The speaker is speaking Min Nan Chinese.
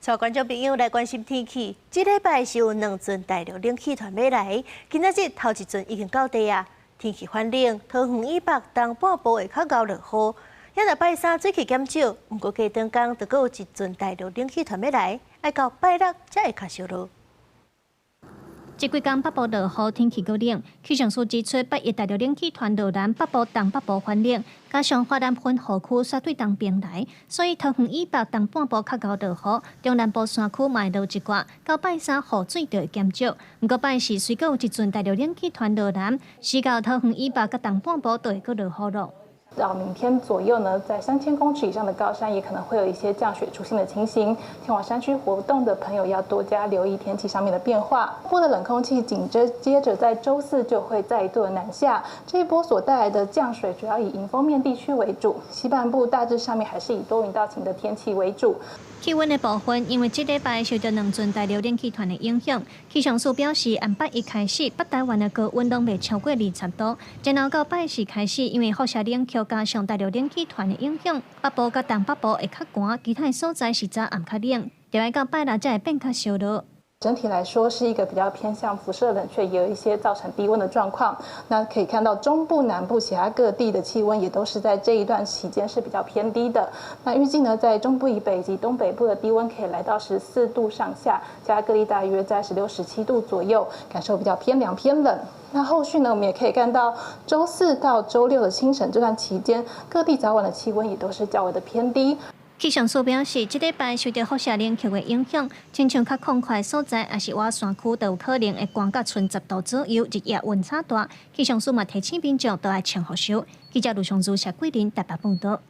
帶觀眾朋友來關心天氣，這禮拜是有兩陣大陸冷氣團欲來，今仔日頭一陣已經到地啊，天氣反冷，桃園以北東半部會較𠢕落雨。也若拜三水汽減少，毋過過轉工就閣有一陣大陸冷氣團欲來，愛到拜六才會較少落。這幾工北部落雨，天氣閣冷。氣象署指出，拜一大陸冷氣團落南北部、東北部反冷，加上華南雲雨區煞對東邊來，所以桃園以北東半部較𠢕落雨，中南部山區嘛會落一寡。到拜三雨水就會減少。毋過拜四雖閣有一陣大陸冷氣團落南，時到桃園以北佮東半部都會閣落雨囉。到明天左右呢，在3000公尺以上的高山也可能會有一些降雪出現的情形。前往山區活動的朋友要多加留意天氣上面的變化。波的冷空氣緊接接着在週四就會再度南下，這一波所帶來的降水主要以迎風面地區為主，西半部大致上面還是以多雲到晴的天氣為主。氣溫的部分，因為這禮拜受著兩陣大陸冷氣團的影響，氣象署表示，按拜一開始，北台灣的高溫攏袂超過20度。然後到拜四開始，因為輻射冷卻加上大陸冷氣團的影響，北部佮東北部會較寒，其他的所在是早暗較冷，就愛到拜六才會變較燒熱。整體來說是一個比較偏向輻射冷卻，也有一些造成低溫的狀況。那可以看到中部、南部其他各地的氣溫也都是在這一段期間是比較偏低的。那預計呢，在中部以北以及東北部的低溫可以來到14度上下，其他各地大約在16、17度左右，感受比較偏涼偏冷。那後續呢，我們也可以看到週四到週六的清晨這段期間，各地早晚的氣溫也都是較為的偏低。氣象署表示，這禮拜受著輻射冷卻的影響，親像較曠闊所在，抑是倚山區，都有可能會寒到賰10度左右，日夜溫差大。氣象署嘛提醒民眾都愛穿厚袖。記者盧松如、謝桂林台北報導。